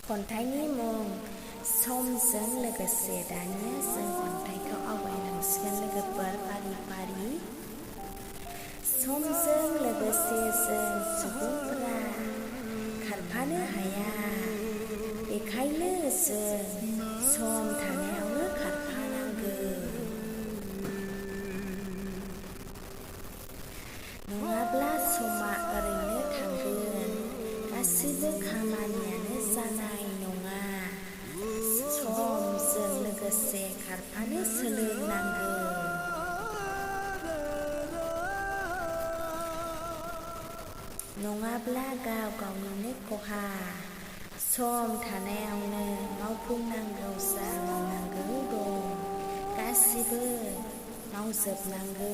खन्थाइनि मुं समजों लोगोसे दानिया जों खन्थाइखौ आवगायलांसिगोन लोगोफोर फारि फारि। समजों लोगोसे जों सुबुंफोरा खारफानो हाया, बेखायनो जों सम थानायावनो खारफानांगौ। नङाब्ला समा ओरैनो थांगोन, गासिबो खामानियानो जानाय नङा। समजों लोगोसे खारफानो सोलोंनांगौ। नङाब्ला गाव गावनिनो खहा। सम थानायावनो मावफुंनांगौ जा मावनांगौ दं, गासिबो मावजोबनांगौ।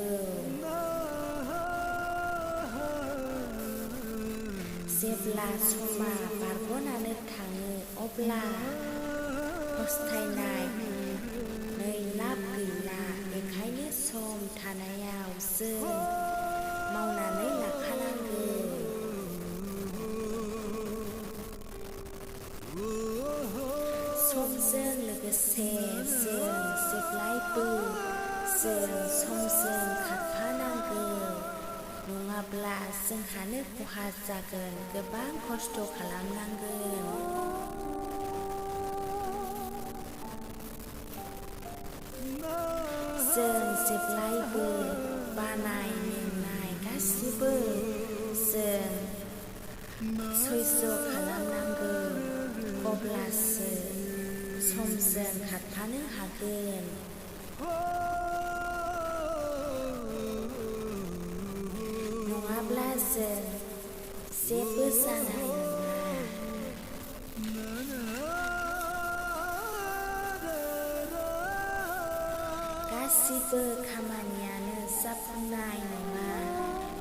जेब्ला समा बारग'नानै थाङो अब्ला पस्तायनानै लाब गैला। बेखायनो सम थानायाव जों मावनानै लाखानांगौ। समजों लोगोसे जों जेब्लायबो समजों खारफानांगौ। नङाब्ला जोंहानो खहा जागोन, गोबां खस्थ' खालामनांगोन। जों जेब्लायबो बानाय मेंनाय गासिबो जों सैज' खालामनांगौ, अब्लासो समजों खारफानो हागोन। नङाब्ला जों जेबो जानाय नङा। गासिबो खामानियानो जाफुंनाय नङा,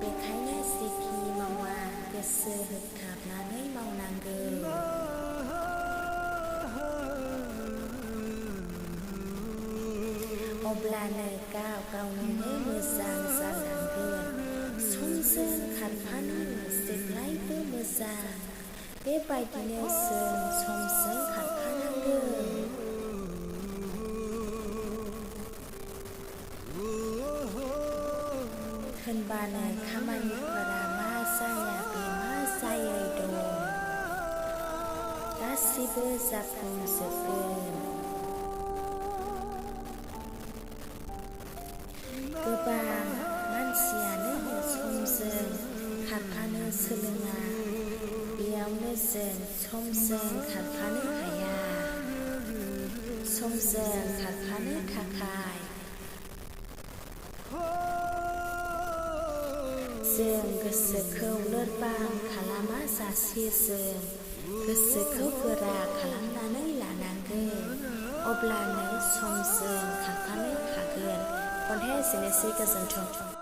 बेखायनो जेखि मावा गोसो होथाबनानै मावनांगौ। अब्लानो गाव गावनिनो मोजां जालांगोन। समजों खारफानो जेब्लायबो मोजां, बेबायदिनो जों समजों खारफानांगौ। होनबानो खामानिफोरा मा जायाखै मा जायै दं, गासिबो जाफुंजोबगोन। गोबां मानसियानो समजों खारफानो सोलोङा, बेयावनो जों समजों खारफानो हाया। समजों खारफानो थाखाय जों गोसोखौ लोरबां खालामा जासे जों गोसोखौ गोरा खालामनानै लानांगोन, अब्लानो समजों खारफानो हागोन। खन्थाइया एसेनोसै, गोजोन्थों।